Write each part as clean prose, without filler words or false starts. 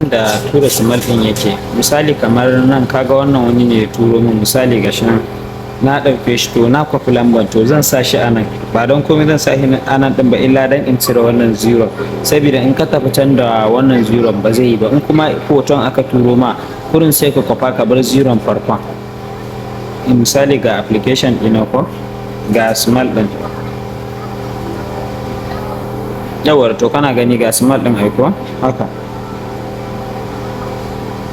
Da tura smile ɗin yake, misali kamar nan, kaga wannan wani ne ya turo min. Misali, gashi nan na ɗauke shi, to na kwafi lambar, to zan sa shi a nan. Ba don komai zan sa shi a nan ɗin ba illa don in cire wannan zero, saboda in ka tafi can da wannan zero ba zai yi ba. In kuma hoton aka turo ma, kurin sai ka kwafa ka bar zero farkon. Misali, ga application ɗina ko ga smile ɗin. Yawar, to kana gani ga smile ɗin aiko haka.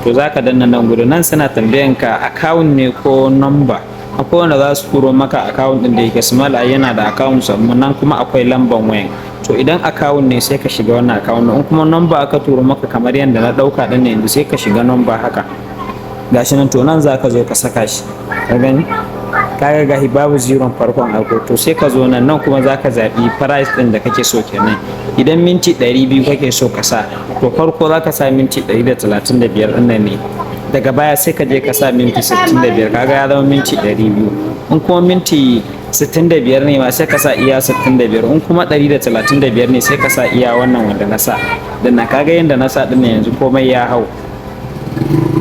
To za ka danna nan gudu. Nan suna tambayan ka account ne ko number. Akwai wanda za su turo maka account din da yake smile ai yana da account, sannan kuma akwai lamban wayan. To idan account ne, sai ka shiga wannan account. In kuma number aka turo maka, kamar yadda na dauka din ne yanzu, sai ka shiga number haka. Gashi nan. To nan za ka zo ka saka shi. Ka gani, kaga gahi babu zero farkon aiko. To sai ka zo nan. Nan kuma za ka zaɓi price ɗin da kake so kenan. Idan minti 200 kake so ka sa, to farko za ka sa minti 135 ɗin nan ne. Daga baya sai ka je ka sa minti 65, kaga ya zama minti 200. In kuma minti 65 ne ma, sai ka sa iya 65. In kuma 135 ne, sai ka sa iya wannan wanda na sa dan na. Kaga yanda na sa ɗin yanzu, komai ya hau.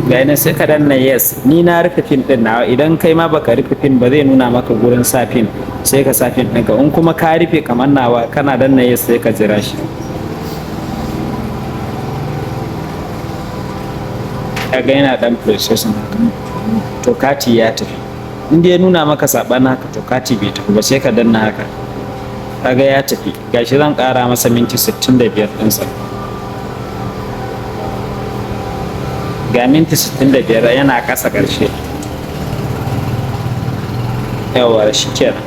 Ga nan, sai ka danna yes. Ni na rufe PIN din nawa. Idan kai ma baka rufe PIN ba, zai nuna maka gurin sa PIN, sai ka sa PIN ɗinka. In kuma ka rufe kamar nawa, kana danna yes, sai ka jira shi. Kaga yana dan processing haka. To kati ya tafi. In dai ya nuna maka saɓanin haka, to kati bai tafi ba. Sai ka danna haka, kaga ya tafi. Gashi zan ƙara masa minti 65 ɗinsa. Ga minti 65 yana ƙasa ƙarshe. Yawa, shi kenan,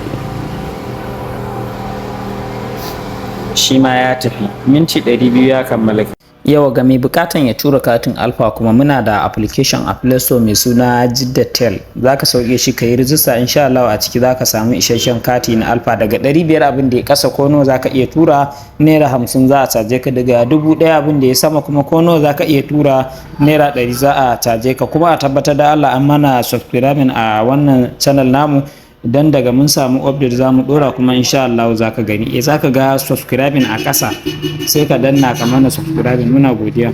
shi ma ya tafi, minti 200 ya kammala. Yawa, ga mai bukatan ya tura katin Alfa kuma, muna da application a Play Store mai suna Jidda Tel. Za ka sauke shi, ka yi rijista. Insha Allah a ciki za ka samu isasshen kati na Alfa daga 500 abin da ya kasa. Ko nawa za ka iya tura, ₦50 za a caje ka. Daga 1000 abin da ya sama kuma, ko nawa za ka iya tura, ₦100 za a caje ka. Kuma a tabbatar da Allah an mana subscribing a wannan channel namu, idan daga mun samu update za mu dora kuma insha Allah za ka gani. Eh, za ka ga subscribing a ƙasa, sai ka danna ka mana subscribing. Muna godiya.